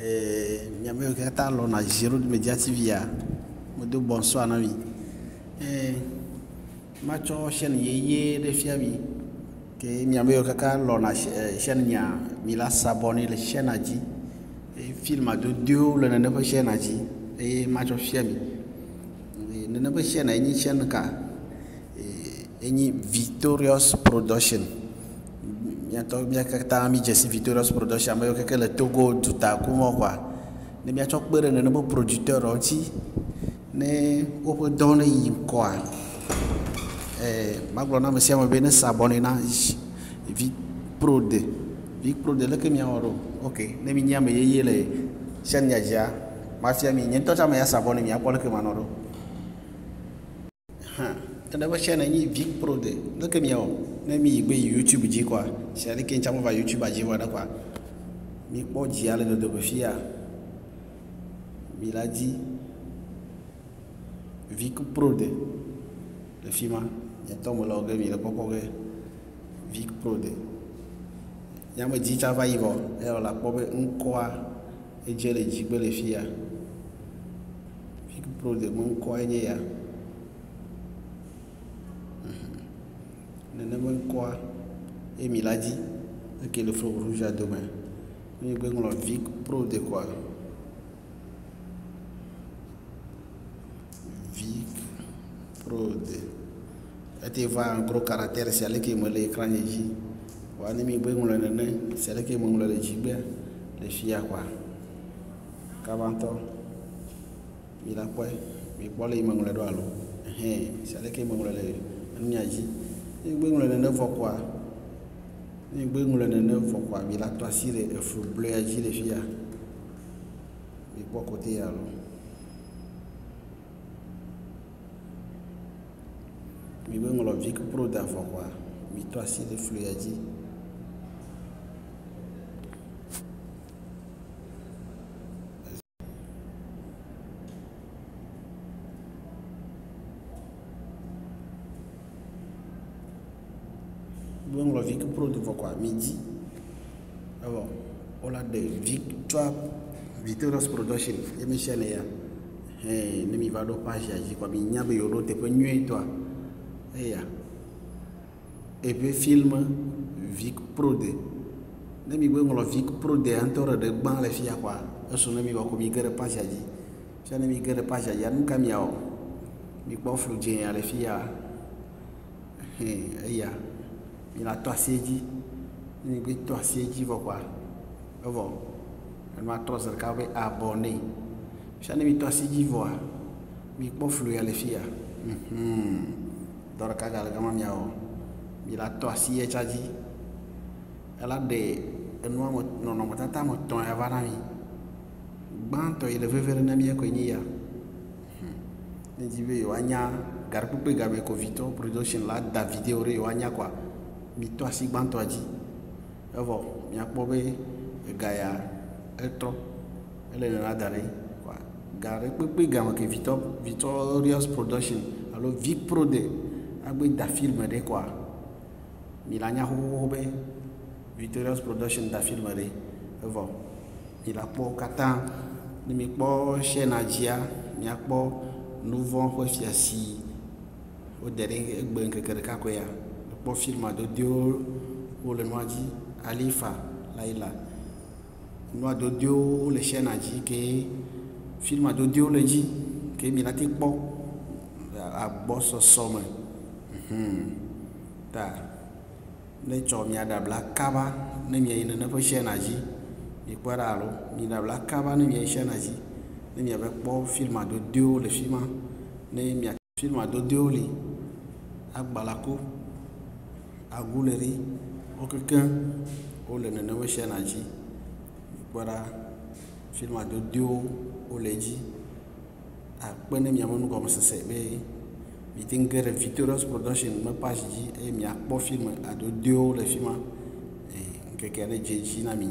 Miame yiwo katã lɔ̃na Zero Media TV-a, medo bonsoir na mi. Matsɔ chaîne yeye ɖe fia mi ke miame yiwo katã lɔ̃na chaîne nya mi la s'abonner le chaîne dzi. Film adodoewo le nene ƒe chaîne dzi eye matsɔ fia mi. Nene ƒe chaîne enyi chaîne ka? Enyi Victorious Production. Miatɔ mia katã mi dze si Victorious Production ame yiwo keke le Togo duta kumɔ kɔa. Ne miatsɔ kpe ɖe nene ƒe producteur ŋuti ne woƒe dɔ ne yi ŋkɔa, magblɔ na ame sia ame be ne s'abonner na Vic Prod. Vic Prod leke miawɔ ɖo? Ok, ne mi nye ame yeye le chaîne ya dzia, mafia mi nye ŋutɔ tsã me ya s'abonner miakpɔ leke manɔ ɖo. Hã, nene ƒe chaîne enyi Vic Prod. Leke miawɔ? Ne mi yi gbe yi YouTube dzi kɔa, sia leke ŋtsã meva YouTube dzi vɔ ɖe kɔa, mikpɔ dzia le dodome fia. Mi la dzi Vic Prod le fi ma. Nye ŋutɔ mele wɔ ge mi le kpɔkpɔ ge Vic Prod. Nye ame dzi tsã va yi vɔ eye wòle akpɔ be ŋkɔa edze le dzigbe le fia. Vic Prod me ŋkɔa enye ya. Nenema ŋkɔa ye mi la dzi eke le feu rouge dome. Ne mi gbe ŋlɔ Vic Prod kɔa, Vic Prod. Ete va en gros caractère sia leke me le écran nye dzi. Vɔa ne mi gbe ŋlɔe nene sia leke me ŋlɔe le dzigbea le fia kɔa, kaba ŋutɔ mi la kpɔe. Mi kpɔ le yi me ŋlɔe ɖo alo? Ɛhɛn, sia leke me ŋlɔe le enuya dzi. Ne mi gbe ŋlɔe nene vɔ kɔa, ne mi gbe ŋlɔe nene vɔ kɔa, mi la tɔ asi le eflu bleu ya dzi le fia. Mi kpɔ côté ya alo? Mi gbe ŋlɔ Vic Prod vɔ kɔa, mi tɔ asi le flu ya dzi. Gbe ŋlɔ Vic Prod vɔ kɔa, mi dzi. Evɔ wola ɖe Victoire Victorious Production ye mi chaîne ya. Ɛhɛn, ne mi va ɖo page ya dzi kɔa, mi nya be yewo ɖo teƒe nyuietɔa. Eya. Eƒe film Vic Prod. Ne mi gbe ŋlɔ Vic Prod ya ŋutɔ ɖeɖe gbã le fia kɔa, esu ne mi vɔ ko mi ge ɖe page ya dzi. Fia ne mi ge ɖe page ya dzia, nu ka miawɔ? Mi kpɔ flu dzẽ ya le fia. Ɛhɛn, eya. Mi la tɔ asi edzi. Ne mi gbe tɔ asi edzi vɔ kɔa, evɔ enua trɔ zi ɖeka be abonner. Fia ne mi tɔ asi dzi vɔa, mi kpɔ flu ya le fia. Dɔ ɖeka gale gama miawɔ. Mi la tɔ asi ye tsa dzi. Ela ɖe enua me nɔnɔmetata me tɔ̃ ya va na mi. Gbãtɔ yi le veve ɖe na mía koe nyi ya. Ne dzi be yewoanya gaɖekpekpe game ko Victor Production la da video ɖe yewoanya kɔa, mi tɔ asi gbãtɔa dzi. Evɔ miakpɔ be ega ya etrɔ ele nena da ɖi kɔa. Gaɖekpekpe game ke Victor Victorious Production alo Vic Prod agbe da film ɖe kɔa, mi la nya xoxoxo be Victorious Production da film ɖe. Evɔ mi la kpɔ wo katã. Ne mi kpɔ chaîne dzia, miakpɔ nuvɔ ƒe fiasi wode ɖe egbe ŋkeke ɖeka koe ya. Kpɔ film adodoewo wole nua dzi. Alifa Laila. Nua adodoewo le chaîne dzi ke film adodoewo le dzi ke mi la te kpɔ agbɔsɔsɔ me. Ta ne tsɔ mia ɖe abla kaba ne miayi nene ƒe chaîne dzi. Mi kpɔe ɖa alo? Mi ɖe abla kaba ne miayi chaîne dzi. Ne miava kpɔ film adodoewo le fi ma. Ne mia film adodoewo li. Agbalako, Aguleri, wo kekeŋ wole nene ƒe chaîne dzi. Mi kpɔe ɖa film adodoewo wole edzi. Akpe ne miaƒe nugɔmesese be mi te ge ɖe Victorious Production me page dzi eye miakpɔ film adodoewo le fi ma. Ŋkekea ne dze edzi na mi.